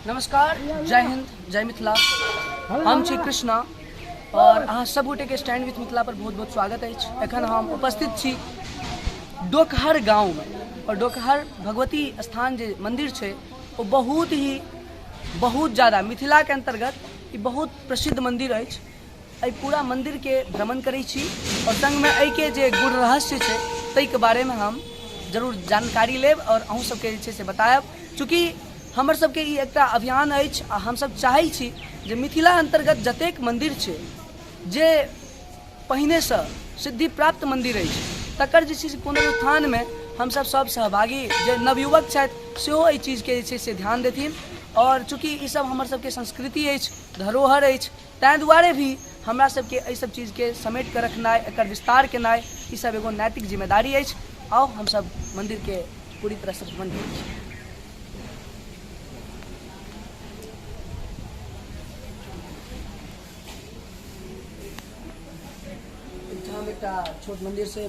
नमस्कार, जय हिंद, जय मिथिला। हम छी कृष्णा और अहाँ सब गोटे के स्टैंड विथ मिथिला पर बहुत बहुत स्वागत अछि। एखन हम उपस्थित छी डोकहर गाँव में और डोकहर भगवती स्थान जे मंदिर छै ओ बहुत ही बहुत ज़्यादा मिथिला के अंतर्गत ई बहुत प्रसिद्ध मंदिर अछि। एहि पूरा मंदिर के भ्रमण करै छी और संग में एहि के जे गूढ़ रहस्य छै ताहिके बारे में हम जरूर जानकारी लेब और अहूँ सबके जे छै से बतायब। चूँकि हमर सबके ई एकटा अभियान अछि आ हमसब चाहै छी जे मिथिला अंतर्गत जतेक मंदिर छै जे पहिनेसँ सिद्धि प्राप्त मंदिर अछि तकर जे छै से पुनरुत्थानमे हमसब सब सहभागी जे नवयुवक छथि सेहो एहि चीजके जे छै से ध्यान देथिन। और चूँकि ई सब हमर सबके संस्कृति अछि, धरोहर अछि, ताहि दुआरे भी हमरा सबके एहि सब चीजके समेट कऽ रखनाइ, एकर विस्तार केनाइ ई सब एगो नैतिक जिम्मेदारी अछि। आउ हमसब मन्दिरके पूरी तरहसँ भ्रमण करै छी। एहिठाम एकटा छोट मन्दिर छै,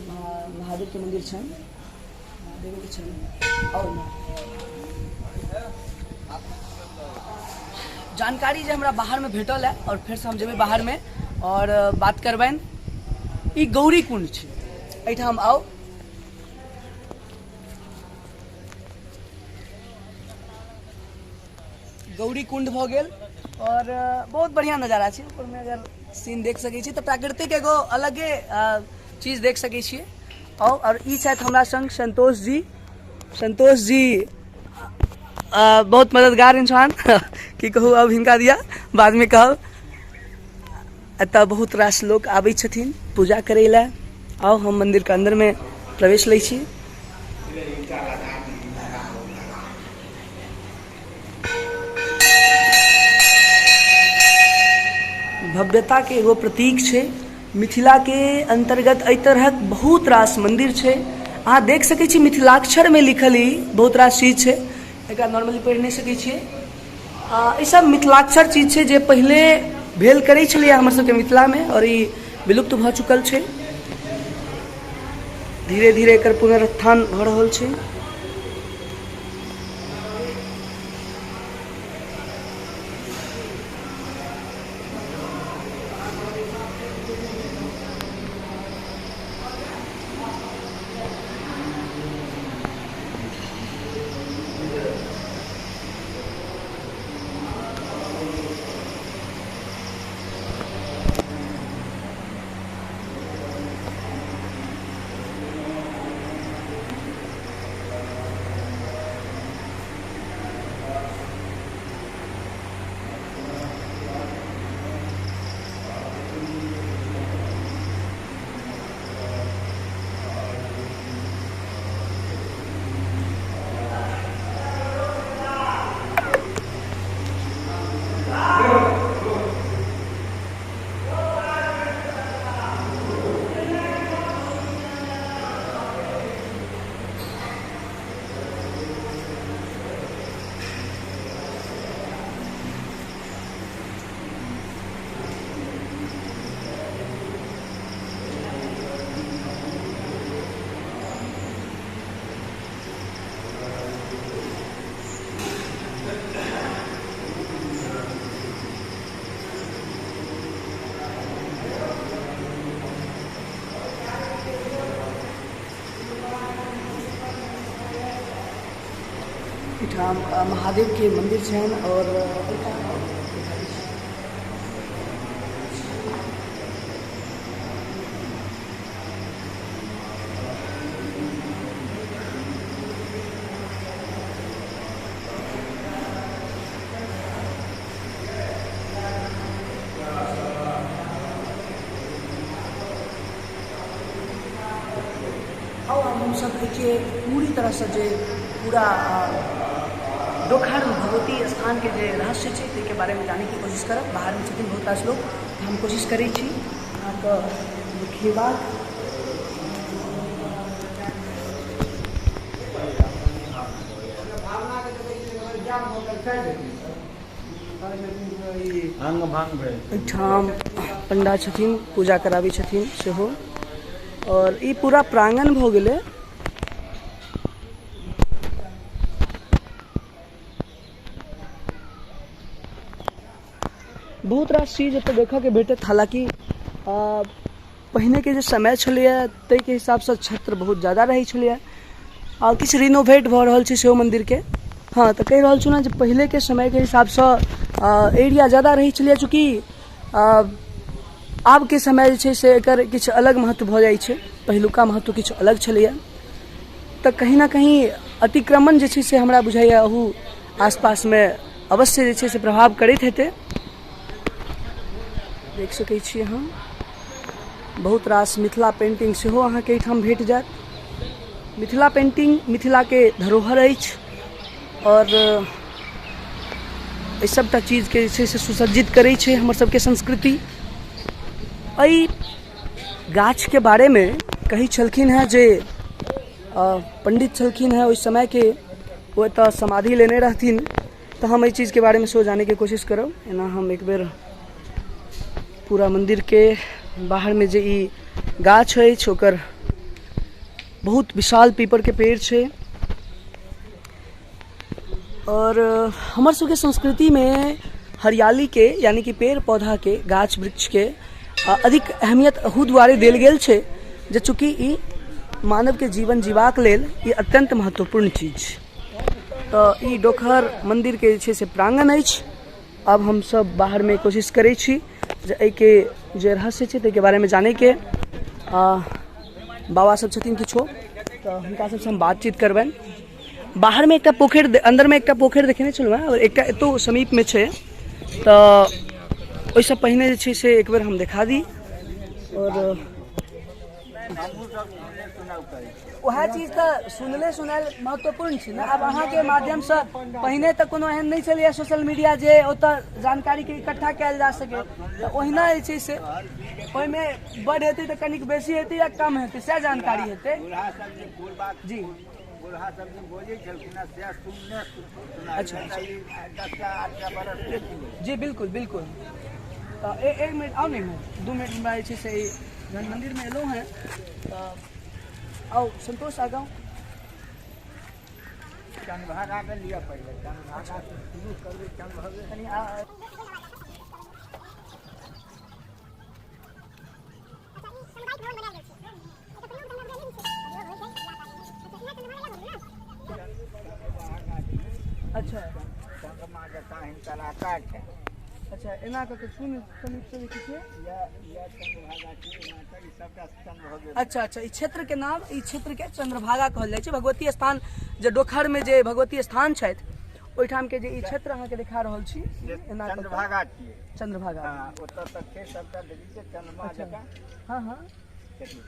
महादेवके मन्दिर छनि, महादेवके छनि। आउ जानकारी जे हमरा बाहरमे भेटल है और फेरसँ हम जेबै बाहरमे और बात करबनि। ई गौरी कुंड छै, एहिठाम आउ। गौरी कुंड भऽ गेल और बहुत बढ़िया नजारा छै। ऊपरमे अगर सीन देख सकै छी तऽ प्राकृतिक एगो अलगे चीज देख सकै छियै। और ई छथि हमरा संग संतोष जी। संतोष जी बहुत मददगार इंसान, की कहू अब हिनका दिया बादमे कहब। एतऽ बहुत रास लोक आबै छथिन पूजा करै लए। आउ हम मन्दिरके अन्दरमे प्रवेश लै छी। भव्यता के एगो प्रतीक छै। मिथिला के अंतर्गत एहि तरहक बहुत रास मंदिर छै। अहाँ देख सकै छी मिथिलाक्षर में लिखल ई बहुत रास चीज छै, एकरा नॉर्मली पढ़ि नहि सकै छियै। ई सब मिथिलाक्षर चीज छै जे पहिले भेल करै छलैए हमर सबके मिथिला में और ई विलुप्त भऽ चुकल छै। धीरे धीरे एकर पुनरुत्थान भऽ रहल छै। एहिठाम महादेव के मंदिर छनि और आब हमसब देखिए पूरी तरहसँ जे पूरा डोकहर भगवती स्थानके जे रहस्य छै ताहिके बारेमे जानैके कोशिश करब। बाहरमे छथिन बहुत रास लोक, हम कोशिश करै छी अहाँके देखेबाक। एहिठाम पंडा छथिन, पूजा कराबै छथिन सेहो। और ई पूरा प्रांगण भऽ गेलै। बहुत रास चीज एतऽ देखऽके भेटत। हालाँकि पहिनेके जे समय छलैए ताहिके हिसाबसँ क्षेत्र बहुत ज्यादा रहै छलैए आ किछु रिनोवेट भऽ रहल छै सेहो मन्दिरके। हँ, तऽ कहि रहल छी ने जे पहिलेके समयके हिसाबसँ एरिया ज्यादा रहै छलैए, चूँकि आबके समय जे छै से एकर किछु अलग महत्व भऽ जाइ छै, पहिलुका महत्व किछु अलग छलैए। तऽ कहीं ने कहीं अतिक्रमण जे छै से हमरा बुझाइए अहू आसपासमे अवश्य जे छै से प्रभाव करैत हेतै। देख सकै छी अहाँ, बहुत रास मिथिला पेंटिंग सेहो अहाँके एहिठाम भेट जायत। मिथिला पेंटिंग मिथिलाके धरोहर अछि आओर एहि सभटा चीजके जे छै से सुसज्जित करै छै हमर सबके संस्कृति। एहि गाछके बारेमे कहै छलखिन हेँ जे पण्डित छलखिन हेँ ओहि समयके, ओ एतऽ समाधि लेने रहथिन। तऽ हम एहि चीजके बारेमे सेहो जानैके कोशिश करब। एना हम एक बेर पूरा मन्दिरके बाहरमे जे ई गाछ अछि ओकर बहुत विशाल पीपरके पेड़ छै। आओर हमर सबके संस्कृतिमे हरियालीके यानि कि पेड़ पौधाके गाछ वृक्षके अधिक अहमियत अहू दुआरे देल गेल छै जे चूँकि ई मानवके जीवन जीबाक लेल ई अत्यन्त महत्वपूर्ण चीज छै। तऽ ई डोकहर मन्दिरके जे छै से प्राङ्गण अछि। आब हमसब बाहरमे कोशिश करै छी जे एहिके जे रहस्य छै ताहिके बारेमे जानैके। बाबा सब छथिन किछो, तऽ हुनका सबसँ हम बातचीत करबनि। बाहरमे एकटा पोखरि, अन्दरमे एकटा पोखरि देखेने छलहुँ हेँ आओर एकटा एतौ समीपमे छै। तऽ ओहिसँ पहिने जे छै से एक बेर हम देखा दी। आओर वएह चीज तऽ सुनले सुनायल महत्वपूर्ण छै ने। आब अहाँके माध्यमसँ, पहिने तऽ कोनो एहन नहि छलैए सोशल मीडिया जे ओतऽ जानकारीके इकट्ठा कयल जा सकै, तऽ ओहिना जे छै से ओहिमे बड हेतै तऽ कनिक बेसी हेतै या कम हेतै सएह जानकारी हेतै। जी, अच्छा अच्छा, जी बिल्कुल बिल्कुल। तऽ एक मिनट आउ ने, 2 मिनट हमरा जे छै से जहन मन्दिरमे एलहुँ हेँ तऽ आउ संतोष आगाँ। चन्द्रभागा के लिअ पहिले, चन्द्रभागा से शुरू करबै। चन्द्रभागे कनि अच्छा, चन्द्रमा जकाँ हिनकर आकार छै। अच्छा, एना कऽ के सुन समीपसँ देखै छियै। अच्छा अच्छा, ई क्षेत्र के नाम, ई क्षेत्र के चंद्रभागा कहल जाइ छै। भगवती स्थान जे डोखर में जे भगवती स्थान छथि ओहिठाम के जे ई क्षेत्र अहाँके देखा रहल छी एना कऽ कऽ। चंद्रभागा छियै। चंद्रभागा। हँ, ओतऽ तक छै सबटा देखै छियै चंद्रमा जकाँ। हँ हँ। देखियौ।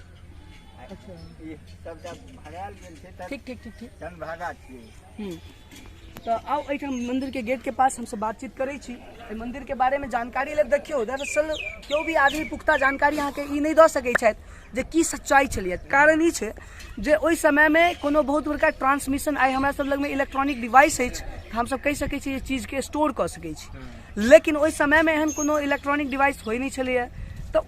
अच्छा, ई सबटा भरायल गेल छै तऽ ठीक ठीक ठीक ठीक, चंद्रभागा छियै। तऽ आउ एहिठाम मन्दिरके गेटके पास हमसब बातचीत करै छी, एहि मन्दिरके बारेमे जानकारी लेब। देखियौ, दरअसल केओ भी आदमी पुख्ता जानकारी अहाँके ई नहि दऽ सकै छथि जे की सच्चाइ छलैए। कारण ई छै जे ओहि समयमे कोनो बहुत बड़का ट्रांसमिशन, आइ हमरा सब लगमे इलेक्ट्रॉनिक डिवाइस अछि तऽ हमसब कहि सकै छी जे चीजके स्टोर कऽ सकै छी, लेकिन ओहि समयमे एहन कोनो इलेक्ट्रॉनिक डिवाइस होइ नहि छलैए। तऽ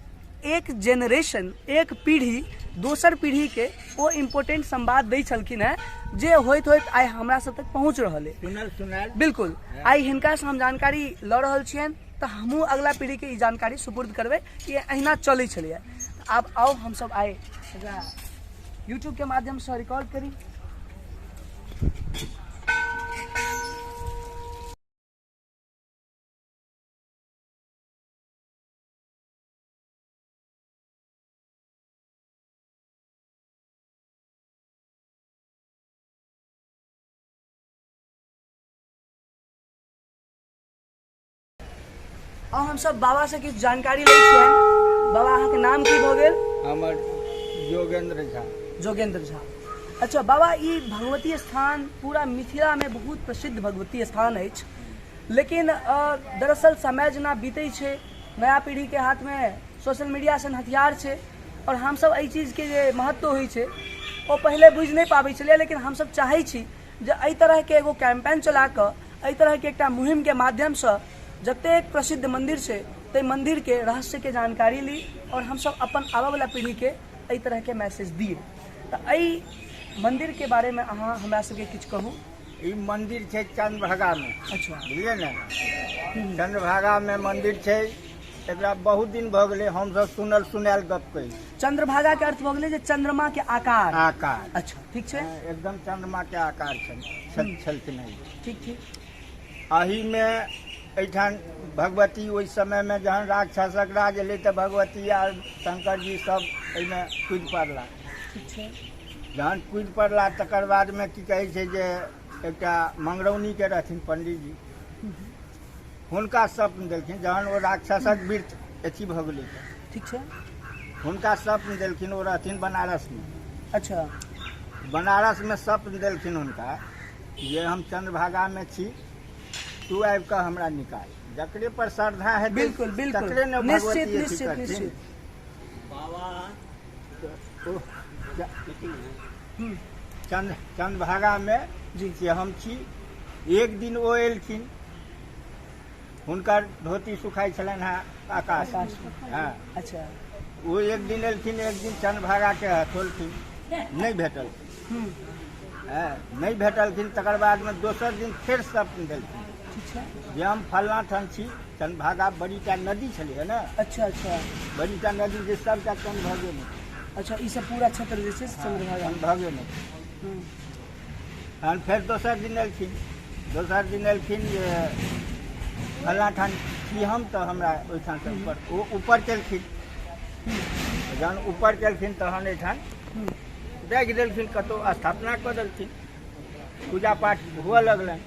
एक जेनरेशन, एक पीढ़ी दोसर पीढ़ीके ओ इम्पोर्टेंट संवाद दै छलखिन हेँ जे होइत होइत आइ हमरा सब तक पहुँच रहल अइ। सुनल सुनायल। बिल्कुल, आइ हिनकासँ हम जानकारी लऽ रहल छियनि तऽ हमहूँ अगला पीढ़ीके ई जानकारी सुपुर्द करबै कि अहिना चलै छलैए। आब आउ हमसब आइ एकरा यूट्यूबके माध्यमसँ रिकॉर्ड करी। आउ हमसब बाबा से किछु जानकारी लै छियनि। बाबा, अहाँके नाम की भऽ गेल? हमर योगेंद्र झा। जोगेंद्र झा। अच्छा बाबा, ई भगवती स्थान पूरा मिथिलामे बहुत प्रसिद्ध भगवती स्थान अछि, लेकिन दरअसल समय जेना बीतै छै नया पीढ़ीके हाथमे सोशल मीडिया सन हथियार छै आओर हमसब एहि चीजके जे महत्व होइ छै ओ पहिले बुझि नहि पाबै छलियै, लेकिन हमसब चाहै छी जे एहि तरहके एगो कैम्पेन चला कऽ एहि तरहके एकटा मुहिमके माध्यमसँ जतेक प्रसिद्ध मन्दिर छै ताहि मन्दिरके रहस्यके जानकारी ली आओर हमसब अपन आबऽवला पीढ़ीके एहि तरहके मैसेज दियै। तऽ एहि मन्दिरके बारेमे अहाँ हमरा सबके किछु कहू। ई मंदिर छै चंद्रभागा में। अच्छा। बुझलियै ने, चंद्रभागा में मंदिर छै, एकरा बहुत दिन भऽ गेलै, हमसब सुनल सुनायल गप कहै छी। चंद्रभागा के अर्थ भऽ गेलै जे चंद्रमा के आकार। आकार। अच्छा, ठीक छै। हँ, एकदम चंद्रमा के आकार छलखिन हेँ। ठीक ठीक। एहिमे एहिठाम भगवती ओहि समयमे जहन राक्षसक राज एलै तऽ भगवती आ शंकर जी सब एहिमे कूदि पड़ला। ठीक छै। जहन कूदि पड़ला तकर बादमे की कहै छै जे एकटा मंगरौनीके रहथिन पंडीजी, हुनका स्वप्न देलखिन जहन ओ राक्षसक वृत्त अथी भऽ गेलै तऽ। ठीक छै। हुनका स्वप्न देलखिन, ओ रहथिन बनारसमे। अच्छा। बनारसमे स्वप्न देलखिन हुनका जे हम चंद्रभागामे छी, तू आबि कऽ हमरा निकाल। जकरे पर श्रद्धा हेतै बिल्कुल बिल्कुल, तकरे ने निश्चित भगवती अथी निश्चित करथिन। निश्चित। चंद्रभागामे जी। से हम छी। एक दिन ओ एलखिन, हुनकर धोती सुखाइ छलनि हेँ आकाश। आकाश। हँ। अच्छा। ओ एक दिन एलखिन, एक दिन चंद्रभागाके हथोलखिन, नहि भेटलखिन। हँ, नहि भेटलखिन। तकर बादमे दोसर दिन फेर स्वप्न देलखिन ठीक छै। जे हम फल्लाँ ठाम छी। चंद्रभागा बड़ीटा नदी छलै ने। अच्छा अच्छा। बड़ीटा नदी जे सबटा चंद्रभागेमे। अच्छा, ई सब पूरा क्षेत्र जे छै से चंद्रभागा। चंद्रभागेमे। तहन फेर दोसर दिन एलखिन, दोसर दिन एलखिन जे फल्लाँ ठाम छी हम, तऽ हमरा ओहिठामसँ ऊपर ओ ऊपर केलखिन। जहन ऊपर केलखिन तहन एहिठाम राखि देलखिन, कतहु स्थापना कऽ देलखिन। पूजा पाठ हुअ लगलनि।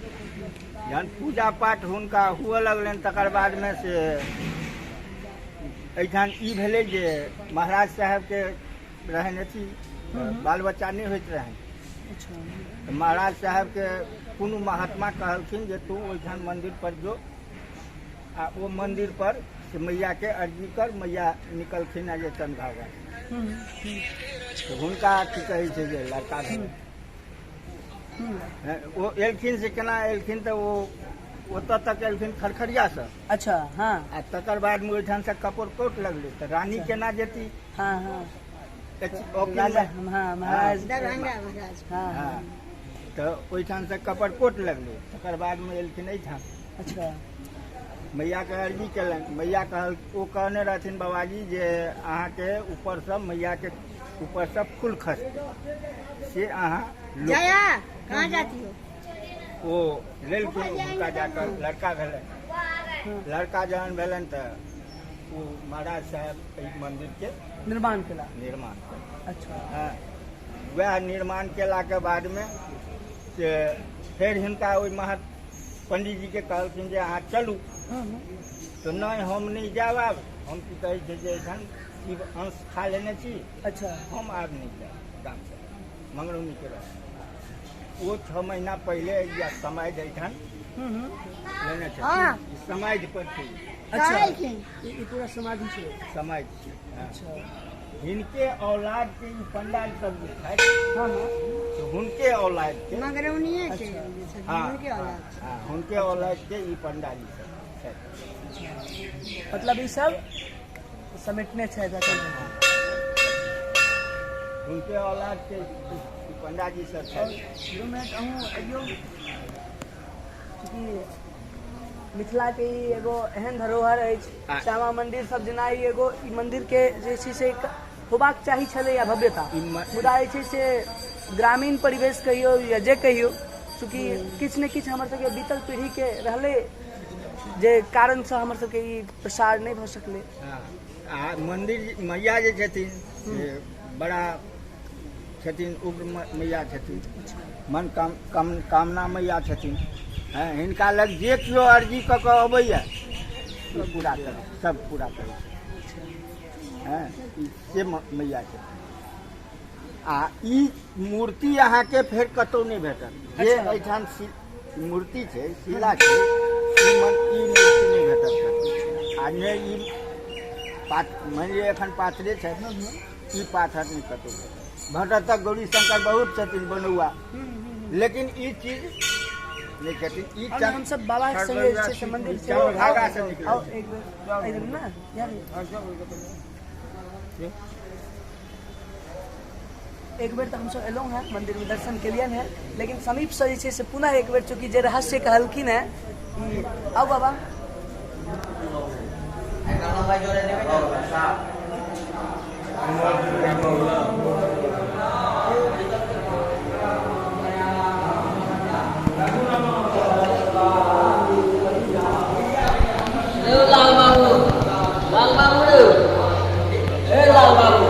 जहन पूजा पाठ हुनका हुअ लगलनि तकर बादमे से एहिठाम ई भेलै जे महाराज साहेबके रहनि अथी बाल बच्चा नहि होइत रहनि। अच्छा। महाराज साहेबके कोनो महात्मा कहलखिन जे तू ओहिठाम मंदिर पर जो आ ओ मंदिर पर से मैयाके अर्जी कर, मैया निकलखिन जे चंद्रभागा। तऽ हुनका की कहै छै जे लड़का भेलै। ओ एलखिन से केना एलखिन तऽ ओ ओतऽ तक एलखिन खरखरियासँ। अच्छा। हँ। आ तकर बादमे ओहिठामसँ कपड़कोट लगलै तऽ रानी केना जेती? हँ हँ। राजा। हँ, महाराज। दरभंगा महाराज। हँ हँ। तऽ ओहिठामसँ कपड़कोट लगलै, तकर बादमे एलखिन एहिठाम। अच्छा। मैयाके अर्जी केलनि। मैया कहल, ओ कहने रहथिन बाबाजी जे अहाँके ऊपरसँ मैयाके ऊपरसँ फूल खसतै से अहाँ जया कहाँ जाती हो? ओ लेलखिन, हुनका जाकऽ लड़का भेलनि। लड़का जहन भेलनि तऽ ओ महाराज साहेब एहि मन्दिरके निर्माण केला। निर्माण केला। अच्छा। हँ, वएह निर्माण केलाके बादमे से फेर हिनका ओहि महा पंडीजीके कहलखिन जे अहाँ चलू। तऽ नहि, हम नहि जायब आब, हम की कहै छै जे एखन शिव अंश खा लेने छी। अच्छा। हम आब नहि जायब गामसँ, मंगरौनीके रह। ओ 6 महीना पहिले या समाधि एहिठाम लेने छै। समाधि पर छै। अच्छा, ई पूरा समाधि छै। समाधि छै। अच्छा। हिनके औलाद के ई पंडाल सब जे छथि। हँ हँ। हुनके औलाद के मंगरौनिये के। हँ। हुनके औलाद। हँ, हुनके औलाद के ई पंडाल सब छथि। मतलब ई सब समेटने छै। हुनके औलाद के ई पंडाजी सब छथि। 2 मिनट अहूँ अइयौ, चूँकि मिथिला के ई एगो एहन धरोहर अछि, श्यामा मंदिर सब जेना ई एगो ई मंदिर के जे छै से होबाक चाही छलै या भव्यता, मुदा जे छै से ग्रामीण परिवेश कहियौ या जे कहियौ, चूँकि किछु ने किछु हमर सबके बीतल पीढ़ी के रहलै जे कारणसँ हमर सबके ई प्रसार नहि भऽ सकलै। आ मंदिर मैया जे छथिन से बड़ा छथिन, उग्र मैया छथिन, मन काम काम कामना मैया छथिन। हँ, हिनका लग जे केओ अर्जी कऽ कऽ अबैया ओ पूरा करै, सब पूरा करै छै। हँ, ई से मैया छथिन। आ ई मूर्ति अहाँके फेर कतहु नहि भेटत जे एहिठाम मूर्ति छै, शिला छै, ई मूर्ति नहि भेटत कतहु। आ नहि ई मानि लिअ एखन पाथरे छै, ई पाथर नहि कतहु भेटत। भेटत तऽ गौरी शंकर बहुत छथिन बनौआ, लेकिन ई चीज नहि छथिन। ई हम सब बाबा के संगे जे छै से मंदिर से चंद्रभागा से निकलल। आओ एक बेर एहि ना यार, एक बेर तऽ हमसब एलहुँ हेँ मंदिरमे, दर्शन केलियनि हेँ, लेकिन समीपसँ जे छै से पुनः एक बेर, चूँकि जे रहस्य कहलखिन हेँ। आउ बाबा। लाल बाबू, लाल बाबू, ए लाल बाबू।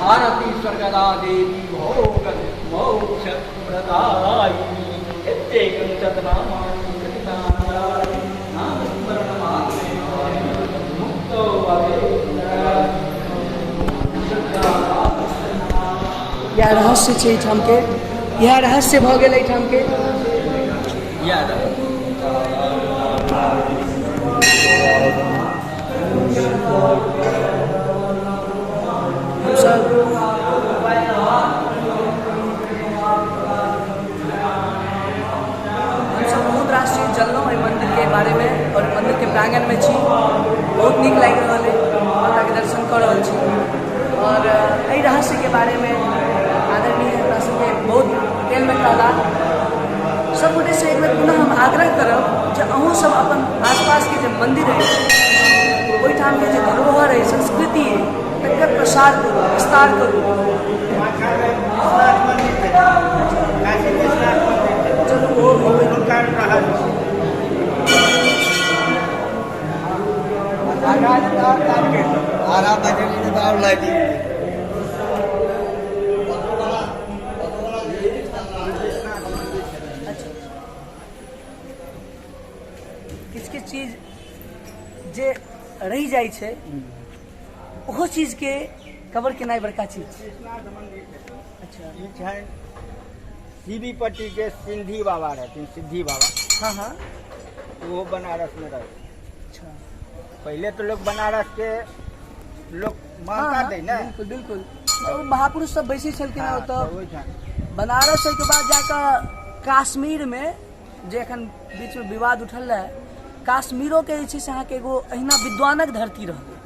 भारती स्वर्गदा देवी भोग मोक्ष प्रदायिनी यत्येकं शतनामानि कथितानि नामस्मरणमात्रेण मुक्तो भवेत्। इएह रहस्य छै एहिठामके, इएह रहस्य भऽ गेल एहिठामके। इएह रहस्य। हमसब हमसब बहुत रास चीज जनलहुँ एहि मन्दिरके बारेमे आओर मन्दिरके प्राङ्गणमे छी। बहुत नीक लागि रहल अइ, माताके दर्शन कऽ रहल छी आओर एहि रहस्यके बारेमे आदरणीय हमरा सबके बहुत डिटेलमे कहला। सब गोटेसँ एक बेर पुनः हम आग्रह करब जे अहूँ सब अपन आसपासके जे मन्दिर अछि, ओहिठामके जे धरोहर अछि, संस्कृति अछि, तकर प्रसार करू, विस्तार करू। पाछामे विश्वनाथ मन्दिर छै, काशी विश्वनाथ मन्दिर छै। चलू, ओहो हुनकर रहस्य छै। आरा बजली तऽ आओर लागि। अच्छा, किछु किछु चीज जे रहि जाइ छै, ओहो चीजके कवर केनाइ बड़का चीज छै। विश्वनाथ मन्दिर छै। अच्छा। ई छनि सीबीपट्टी के सिंधी बाबा रहथिन, सिद्धि बाबा। हँ हँ ओहो बनारस में रहथिन। अच्छा। पहले तो लोग बनारस के लोग मानता दै ने। बिल्कुल बिल्कुल, ओ महापुरुष सब बैसै छलखिन हाँ, ओतऽ। तऽ ओहिठाम बनारस, एहिके बाद जाकऽ काश्मीरमे, जे एखन बीचमे विवाद उठल रहै, काश्मीरोके जे छै से अहाँके एगो अहिना विद्वानक धरती रहलै।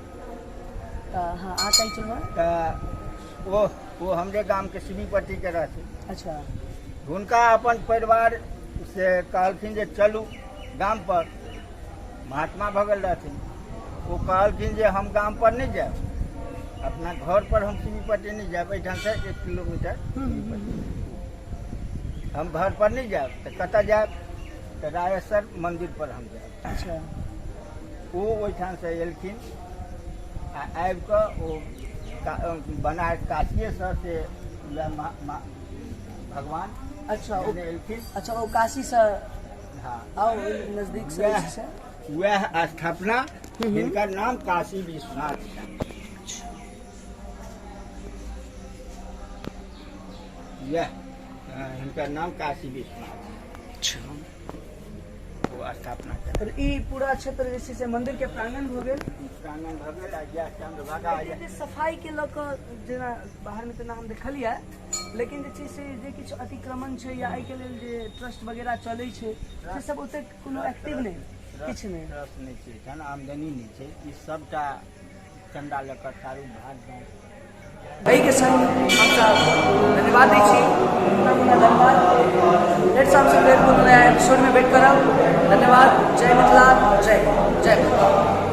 तऽ हँ, अहाँ कहै छलहुँ। तऽ ओ हमरे गामके सीबीपट्टी के रहथिन। अच्छा। हुनका अपन परिवार से कहलखिन जे चलू गाम पर। महात्मा भऽ गेल रहथिन। ओ कहलखिन जे हम गाम पर नहि जायब, अपना घर पर हम सीबीपट्टी नहि जायब, एहिठामसँ 1 किलोमीटर हम घर पर नहि जायब, तऽ कतऽ जायब? तऽ रायेश्वर मन्दिर पर हम जायब। अच्छा। ओ ओहिठामसँ एलखिन आ आबि कऽ ओ बनारस काशिएसँ से वएह भगवान अच्छा ओ लेने एलखिन। अच्छा, ओ काशीसँ। हाँ। आउ नजदीक से जे छै से। वएह स्थापना, हिनकर नाम काशी विश्वनाथ छनि। यह हिनकर नाम काशी विश्वनाथ। अच्छा। ओ स्थापना केलनि। आओर ई पूरा क्षेत्र जे छै से मंदिर के प्रांगण भऽ गेल। प्रांगण भऽ गेल आ इएह चंद्रभागा। एते सफाई के लऽ कऽ जेना बाहर मे तेना हम देखलियै, लेकिन जे छै से जे किछु अतिक्रमण छै या एहिके लेल जे ट्रस्ट वगैरह चलै छै, से सब ओतेक कोनो एक्टिव नहि, किछु नहि। ट्रस्ट नहि छै एखन, आमदनी नहि छै। ई सबटा चंदा लऽ कऽ चारू भाग गाँव। एहिके संग हमसब धन्यवाद दै छी। पुनः पुनः धन्यवाद। फेरसँ हमसब फेर कोनो नया एपिसोडमे भेट करब। धन्यवाद। जय मिथिला, जय जय।